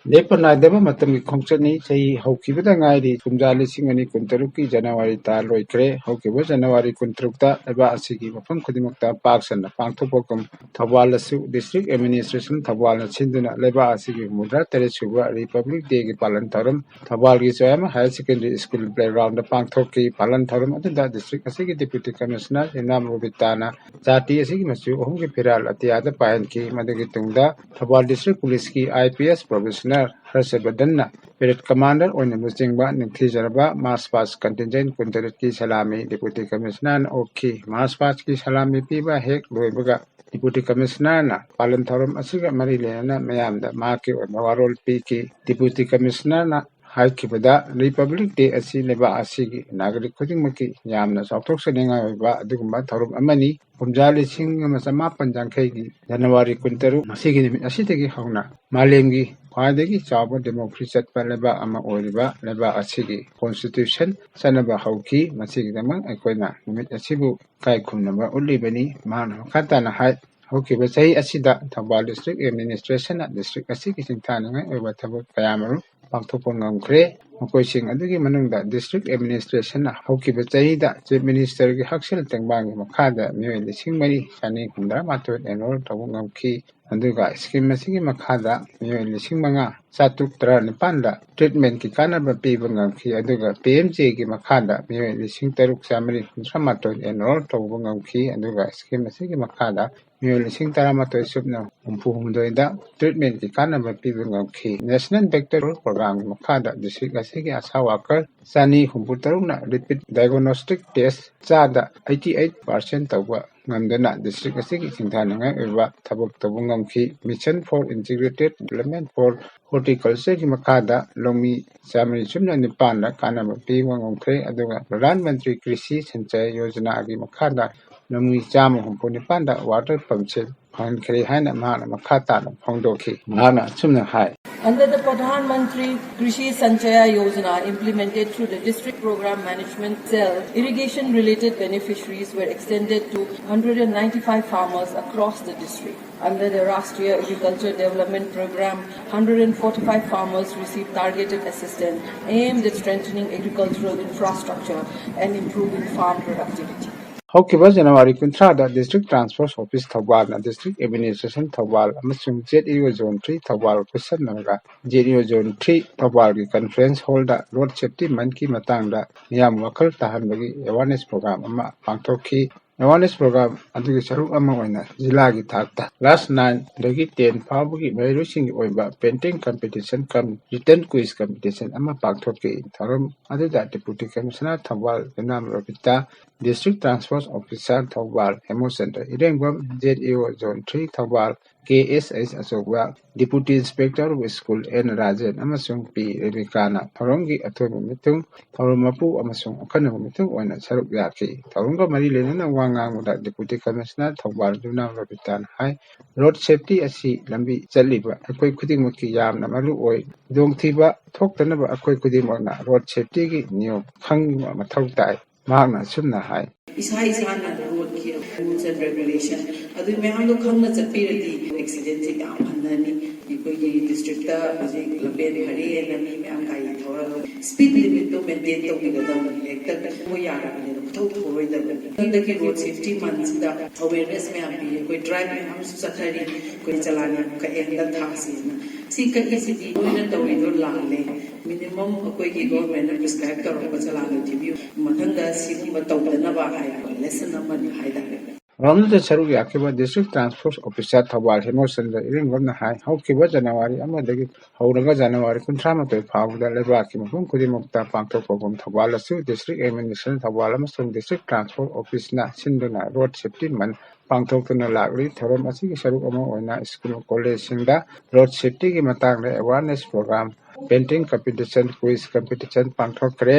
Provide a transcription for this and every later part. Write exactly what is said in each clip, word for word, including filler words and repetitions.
ꯂꯦꯞꯄ ꯅꯥꯏꯗꯕ ꯃꯇꯝꯒꯤ ꯈꯣꯡꯆꯠꯅꯤ꯫ ꯆꯍꯤ ꯍꯧꯈꯤꯕꯗ ꯉꯥꯏꯔꯤ꯫ ꯀꯨꯝꯖꯥ ꯂꯤꯁꯤꯡ ꯑꯅꯤ ꯀꯨꯟꯇꯔꯨꯛꯀꯤ ꯖꯅꯋꯥꯔꯤ ꯊꯥ ꯂꯣꯏꯈ꯭ꯔꯦ꯫ ꯍꯧꯈꯤꯕ ꯖꯅꯋꯥꯔꯤ ꯀꯨꯟꯇꯔꯨꯛꯇ ꯂꯩꯕꯥꯛ ꯑꯁꯤꯒꯤ ꯃꯐꯝ ꯈꯨꯗꯤꯡꯃꯛꯇ ꯄꯥꯛ ꯁꯟꯅ ꯄꯥꯡꯊꯣꯛꯄꯒꯨꯝ, ꯊꯧꯕꯥꯜꯗꯁꯨ District Administration ꯊꯧꯕꯥꯜꯅ ꯁꯤꯟꯗꯨꯅ ꯂꯩꯕꯥꯛ ꯑꯁꯤꯒꯤ ꯍꯨꯝꯐꯨꯇꯔꯥ ꯇꯔꯦꯠ ꯁꯨꯕ Republic Day ꯒꯤ ꯄꯥꯂꯟ ꯊꯧꯔꯝ ꯊꯧꯕꯥꯜꯒꯤ ꯆꯣꯌꯥꯃ Higher Secondary School playground ꯗ ꯄꯥꯡꯊꯣꯛꯈꯤ꯫ ꯄꯥꯂꯟ ꯊꯧꯔꯝ ꯑꯗꯨꯗ district ꯑꯁꯤꯒꯤ Deputy Commissioner ꯏꯅꯥꯝ ꯔꯣꯕꯤꯇꯥꯅ ꯖꯥꯇꯤ ꯑꯁꯤꯒꯤ ꯃꯆꯨ ꯑꯍꯨꯝꯒꯤ ꯐꯤꯔꯥꯜ ꯑꯇꯤꯌꯥꯗ ꯄꯥꯏꯍꯟꯈꯤ꯫ ꯃꯗꯨꯒꯤ ꯇꯨꯡꯗ ꯊꯧꯕꯥꯜ District Police ꯀꯤ I P S professional ꯍꯔꯁꯕꯔꯙꯟꯅ parade commander ꯑꯣꯏꯅ ꯂꯨꯆꯤꯡꯕ ꯅꯤꯡꯊꯤꯖꯔꯕ March past contingent ꯀꯨꯟꯇꯔꯦꯠꯀꯤ ꯁꯂꯥꯃꯤ Deputy Commissioner ꯅ ꯑꯣꯛꯈꯤ꯫ March past ꯀꯤ ꯁꯂꯥꯃꯤ ꯄꯤꯕ ꯍꯦꯛ ꯂꯣꯏꯕꯒ Deputy Commissioner ꯅ ꯄꯥꯂꯟ ꯊꯧꯔꯝ ꯑꯁꯤꯒ ꯃꯔꯤ ꯂꯩꯅꯅ ꯃꯤꯌꯥꯝꯗ ꯃꯍꯥꯛꯀꯤ ꯑꯣꯏꯕ ꯋꯥꯔꯣꯜ ꯄꯤꯈꯤ꯫ Deputy Commissioner ꯅ ꯍꯥꯏꯈꯤꯕꯗ, Republic Day ꯑꯁꯤ ꯂꯩꯕꯥꯛ ꯑꯁꯤꯒꯤ ꯅꯥꯒꯔꯤꯛ ꯈꯨꯗꯤꯡꯃꯛꯀꯤ ꯌꯥꯝꯅ ꯆꯥꯎꯊꯣꯛꯆꯅꯤꯡꯉꯥꯏ ꯑꯣꯏꯕ ꯑꯗꯨꯒꯨꯝꯕ ꯊꯧꯔꯝ ꯑꯃꯅꯤ꯫ ꯀꯨꯝꯖꯥ ꯂꯤꯁꯤꯡ ꯑꯃ ꯆꯃꯥꯄꯟ ꯌꯥꯡꯈꯩꯒꯤ ꯖꯅꯋꯥꯔꯤ ꯀꯨꯟꯇꯔꯨꯛ ꯉꯁꯤꯒꯤ ꯅꯨꯃꯤꯠ ꯑꯁꯤꯗꯒꯤ ꯍꯧꯅ ꯃꯥꯂꯦꯝꯒꯤ ꯈ꯭ꯋꯥꯏꯗꯒꯤ ꯆꯥꯎꯕ democracy ꯆꯠꯄ ꯂꯩꯕꯥꯛ ꯑꯃ ꯑꯣꯏꯔꯤꯕ ꯂꯩꯕꯥꯛ ꯑꯁꯤꯒꯤ Constitution ꯆꯠꯅꯕ ꯍꯧꯈꯤ꯫ ꯃꯁꯤꯒꯤꯗꯃꯛ ꯑꯩꯈꯣꯏꯅ ꯅꯨꯃꯤꯠ ꯑꯁꯤꯕꯨ ꯏꯀꯥꯏ ꯈꯨꯝꯅꯕ ꯎꯠꯂꯤꯕꯅꯤ꯫ ꯃꯍꯥꯛꯅ ꯃꯈꯥ ꯇꯥꯅ ꯍꯥꯏ, ꯍꯧꯈꯤꯕ ꯆꯍꯤ ꯑꯁꯤꯗ ꯊꯧꯕꯥꯜ District Administration ꯅ district ꯑꯁꯤꯒꯤ ꯁꯤꯡꯊꯥꯅꯤꯡꯉꯥꯏ ꯑꯣꯏꯕ ꯊꯕꯛ ꯀꯌꯥꯃꯔꯨꯝ ꯄꯥꯡꯊꯣꯛꯄ ꯉꯝꯈ꯭ꯔꯦ꯫ ꯃꯈꯣꯏꯁꯤꯡ ꯑꯗꯨꯒꯤ ꯃꯅꯨꯡꯗ District Administration ꯅ ꯍꯧꯈꯤꯕ ꯆꯍꯤꯗ Chief Minister ꯒꯤ ꯍꯛꯁꯦꯜ ꯇꯦꯡꯕꯥꯡꯒꯤ ꯃꯈꯥꯗ ꯃꯤꯑꯣꯏ ꯂꯤꯁꯤꯡ ꯃꯔꯤ ꯆꯅꯤ ꯍꯨꯝꯐꯨꯇꯔꯥ ꯃꯥꯊꯣꯏ enroll ꯇꯧꯕ ꯉꯝꯈꯤ꯫ ꯑꯗꯨꯒ scheme ꯑꯁꯤꯒꯤ ꯃꯈꯥꯗ ꯃꯤꯑꯣꯏ ꯂꯤꯁꯤꯡ ꯃꯉꯥ ꯆꯥꯇ꯭ꯔꯨꯛ ꯇꯔꯥꯅꯤꯄꯥꯟꯗ treatment ꯀꯤ ꯀꯥꯟꯅꯕ ꯄꯤꯕ ꯉꯝꯈꯤ꯫ ꯑꯗꯨꯒ P M J ꯒꯤ ꯃꯈꯥꯗ ꯃꯤꯑꯣꯏ ꯂꯤꯁꯤꯡ ꯇꯔꯨꯛ ꯆꯥꯃꯔꯤ ꯍꯨꯝꯐꯨꯇꯔꯥ ꯃꯥꯊꯣꯏ enroll ꯇꯧꯕ ꯉꯝꯈꯤ꯫ ꯑꯗꯨꯒ scheme ꯑꯁꯤꯒꯤ ꯃꯈꯥꯗ ꯃꯤꯑꯣꯏ ꯂꯤꯁꯤꯡ ꯇꯔꯥꯃꯥꯊꯣꯏ ꯁꯨꯞꯅ ꯍꯨꯝꯐꯨ ꯍꯨꯝꯗꯣꯏꯗ treatment ꯀꯤ ꯀꯥꯟꯅꯕ ꯄꯤꯕ ꯉꯝꯈꯤ꯫ National Doctor Program ꯒꯤ ꯃꯈꯥꯗ district ꯑꯁꯤꯒꯤ ASHA worker ꯆꯅꯤ ꯍꯨꯝꯐꯨ ꯇꯔꯨꯛꯅ rapid diagnostic test ꯆꯥꯗ eighty eight percent ꯇꯧꯕ ꯉꯝꯗꯨꯅ district ꯑꯁꯤꯒꯤ ꯁꯤꯡꯊꯥꯅꯤꯡꯉꯥꯏ ꯑꯣꯏꯕ ꯊꯕꯛ ꯇꯧꯕ ꯉꯝꯈꯤ꯫ Mission for Integrated Development for Horticulture ꯒꯤ ꯃꯈꯥꯗ ꯂꯧꯃꯤ ꯆꯥꯃꯔꯤ ꯁꯨꯞꯅ ꯅꯤꯄꯥꯟꯗ ꯀꯥꯟꯅꯕ ꯄꯤꯕ ꯉꯝꯈ꯭ꯔꯦ꯫ ꯑꯗꯨꯒ ꯄ꯭ꯔꯙꯥꯟ ꯃꯟꯇ꯭ꯔꯤ ꯀ꯭ꯔꯤꯁꯤ ꯁꯤꯟꯆꯥꯏ ꯌꯣꯖꯅꯥꯒꯤ ꯃꯈꯥꯗ ꯂꯧꯃꯤ ꯆꯥꯝꯃ ꯍꯨꯝꯐꯨ ꯅꯤꯄꯥꯟꯗ water pump set ꯐꯪꯍꯟꯈ꯭ꯔꯦ ꯍꯥꯏꯅ ꯃꯍꯥꯛꯅ ꯃꯈꯥ ꯇꯥꯅ ꯐꯣꯡꯗꯣꯛꯈꯤ꯫ ꯃꯍꯥꯛꯅ ꯑꯁꯨꯝꯅ ꯍꯥꯏ꯫ Under the Pradhan Mantri Krishi Sanchaya Yojana, implemented through the District Program Management Cell, irrigation-related beneficiaries were extended to one hundred ninety-five farmers across the district. Under the Rashtriya Agriculture Development Program, one hundred forty-five farmers received targeted assistance aimed at strengthening agricultural infrastructure and improving farm productivity. ꯍꯧꯈꯤꯕ January ꯀꯨꯟꯊ꯭ꯔꯥꯗ District Transport Office ꯊꯧꯕꯥꯜꯅ District Administration Thoubal ꯑꯃꯁꯨꯡ ZEO Zone three Thoubal ꯈꯨꯠꯁꯝꯅꯔꯒ ZEO Zone three ꯊꯧꯕꯥꯜꯒꯤ conference hallꯗ road safety monthꯀꯤ ꯃꯇꯥꯡꯗ ꯃꯤꯌꯥꯝ ꯋꯥꯈꯜ ꯇꯥꯍꯟꯕꯒꯤ awareness program ꯑꯃ ꯄꯥꯡꯊꯣꯛꯈꯤ꯫ Awareness program ꯑꯗꯨꯒꯤ ꯁꯔꯨꯛ ꯑꯃ ꯑꯣꯏꯅ ꯖꯤꯂꯥꯒꯤ ꯊꯥꯛꯇ class nineꯗꯒꯤ ten ꯐꯥꯎꯕꯒꯤ ꯃꯍꯩꯔꯣꯏꯁꯤꯡꯒꯤ ꯑꯣꯏꯕ painting competition cum written quiz competition ꯑꯃ ꯄꯥꯡꯊꯣꯛꯈꯤ꯫ ꯊꯧꯔꯝ ꯑꯗꯨꯗ Deputy Commissioner Thoubal Yumnam Robita, District Transport Officer Thoubal Hemochandra Irengbam, ZEO Zone three Thoubal K S H Achouba, Deputy Inspector of School N Rajen ꯑꯃꯁꯨꯡ ꯄꯤ ꯔꯦꯕꯤꯀꯥꯅ ꯊꯧꯔꯝꯒꯤ ꯑꯊꯣꯏꯕ ꯃꯤꯊꯨꯡ, ꯊꯧꯔꯝ ꯃꯄꯨ ꯑꯃꯁꯨꯡ ꯑꯈꯟꯅꯕ ꯃꯤꯊꯨꯡ ꯑꯣꯏꯅ ꯁꯔꯨꯛ ꯌꯥꯈꯤ꯫ ꯊꯧꯔꯝꯒ ꯃꯔꯤ ꯂꯩꯅꯅ ꯋꯥ ꯉꯥꯡꯕꯗ Deputy Commissioner ꯊꯧꯕꯥꯜ ꯌꯨꯝꯅꯥꯝ ꯔꯣꯕꯤꯇꯥꯅ ꯍꯥꯏ, road safety ꯑꯁꯤ ꯂꯝꯕꯤ ꯆꯠꯂꯤꯕ ꯑꯩꯈꯣꯏ ꯈꯨꯗꯤꯡꯃꯛꯀꯤ ꯌꯥꯝꯅ ꯃꯔꯨ ꯑꯣꯏ꯫ ꯈꯨꯗꯣꯡꯊꯤꯕ ꯊꯣꯛꯇꯅꯕ ꯑꯩꯈꯣꯏ ꯈꯨꯗꯤꯡꯃꯛꯅ road safetyꯒꯤ ꯅꯤꯌꯣꯝ ꯈꯪꯕ ꯃꯊꯧ ꯇꯥꯏ꯫ ꯃꯍꯥꯛꯅ ꯑꯁꯨꯝꯅ ꯍꯥꯏ꯫ ꯏꯁꯥ ꯏꯁꯥꯅ roadꯀꯤ rules and regulation ꯑꯗꯨ ꯃꯌꯥꯝꯗꯣ ꯈꯪꯅ ꯆꯠꯄꯤꯔꯗꯤ accidentꯁꯦ ꯌꯥꯝ ꯍꯟꯊꯅꯤ꯫ ꯑꯩꯈꯣꯏꯒꯤ districtꯇ ꯍꯧꯖꯤꯛ ꯂꯝꯕꯦꯟ ꯐꯔꯦꯅ ꯃꯤ ꯃꯌꯥꯝ ꯒꯥꯔꯤ ꯊꯧꯔꯒ speed limitꯇꯣ maintain ꯇꯧꯕꯤꯒꯗꯕꯅꯤ꯫ ꯍꯦꯛꯇ ꯊꯧꯕ ꯌꯥꯔꯕꯅꯤꯅ ꯊꯧ ꯊꯧꯔꯣꯏꯗꯕꯅꯤ꯫ ꯍꯟꯗꯛꯀꯤ road safety monthꯁꯤꯗ awareness ꯃꯌꯥꯝ ꯄꯤꯔꯤ꯫ ꯑꯩꯈꯣꯏ drive ꯃꯌꯥꯝꯁꯨ ꯆꯠꯊꯔꯤ꯫ ꯑꯩꯈꯣꯏ ꯆꯂꯥꯟ ꯌꯥꯝ ꯀꯛꯑꯦ ꯍꯟꯗꯛ ꯊꯥꯁꯤꯅ꯫ ꯁꯤ ꯀꯛꯏꯁꯤꯗꯤ ꯅꯣꯏꯅ ꯇꯧꯔꯤꯗꯣ ꯂꯥꯜꯂꯦ꯫ Minimum ꯑꯩꯈꯣꯏꯒꯤ governmentꯅ prescribe ꯇꯧꯔꯛꯄ ꯆꯂꯥꯟꯗꯣ ꯊꯤꯕꯤꯌꯨ꯫ ꯃꯊꯪꯗ ꯁꯤꯒꯨꯝꯕ ꯇꯧꯗꯅꯕ ꯍꯥꯏꯕ lesson ꯑꯃꯅꯤ ꯍꯥꯏꯇꯥꯔꯦ꯫ ꯊꯧꯔꯝꯗꯨꯗ ꯁꯔꯨꯛ ꯌꯥꯈꯤꯕ District Transport Officer ꯊꯧꯕꯥꯜ ꯍꯦꯃꯣꯆꯟꯗ꯭ꯔ ꯏꯔꯦꯡꯕꯝꯅ ꯍꯥꯏ, ꯍꯧꯈꯤꯕ ꯖꯅꯋꯥꯔꯤ ꯑꯃꯗꯒꯤ ꯍꯧꯔꯒ ꯖꯅꯋꯥꯔꯤ ꯀꯨꯟꯊ꯭ꯔꯥ ꯃꯥꯊꯣꯏ ꯐꯥꯎꯕꯗ ꯂꯩꯕꯥꯛꯀꯤ ꯃꯐꯝ ꯈꯨꯗꯤꯡꯃꯛꯇ ꯄꯥꯡꯊꯣꯛꯄꯒꯨꯝ ꯊꯧꯕꯥꯜ ꯑꯁꯨ District Administration ꯊꯧꯕꯥꯜ ꯑꯃꯁꯨꯡ District Transport Officeꯅ ꯁꯤꯟꯗꯨꯅ road safety month ꯄꯥꯡꯊꯣꯛꯇꯨꯅ ꯂꯥꯛꯂꯤ꯫ ꯊꯧꯔꯝ ꯑꯁꯤꯒꯤ ꯁꯔꯨꯛ ꯑꯃ ꯑꯣꯏꯅ school collegeꯁꯤꯡꯗ road safetyꯒꯤ ꯃꯇꯥꯡꯗ awareness program, painting competition, quiz competition ꯄꯥꯡꯊꯣꯛꯈ꯭ꯔꯦ꯫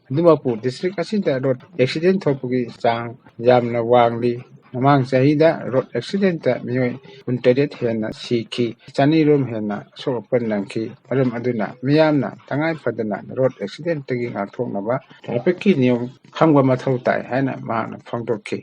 ꯑꯗꯨꯃꯛꯄꯨ district ꯑꯁꯤꯗ road accident ꯊꯣꯛꯄꯒꯤ ꯆꯥꯡ ꯌꯥꯝꯅ ꯋꯥꯡꯂꯤ꯫ ꯃꯃꯥꯡ ꯆꯍꯤꯗ ꯔꯣꯗ ꯑꯦꯛꯁꯤꯗꯦꯟꯇ ꯃꯤꯑꯣꯏ ꯀꯨꯟꯇꯔꯦꯠ ꯍꯦꯟꯅ ꯁꯤꯈꯤ, ꯆꯅꯤꯔꯣꯝ ꯍꯦꯟꯅ ꯑꯁꯣꯛ ꯑꯄꯟ ꯅꯪꯈꯤ꯫ ꯃꯔꯝ ꯑꯗꯨꯅ ꯃꯤꯌꯥꯝꯅ ꯇꯉꯥꯏ ꯐꯗꯅ ꯔꯣꯗ ꯑꯦꯛꯁꯤꯗꯦꯟꯇꯒꯤ ꯉꯥꯛꯊꯣꯛꯅꯕ ꯇ꯭ꯔꯥꯐꯤꯛꯀꯤ ꯅꯤꯌꯣꯝ ꯈꯪꯕ ꯃꯊꯧ ꯇꯥꯏ ꯍꯥꯏꯅ ꯃꯍꯥꯛꯅ ꯐꯣꯡꯗꯣꯛꯈꯤ꯫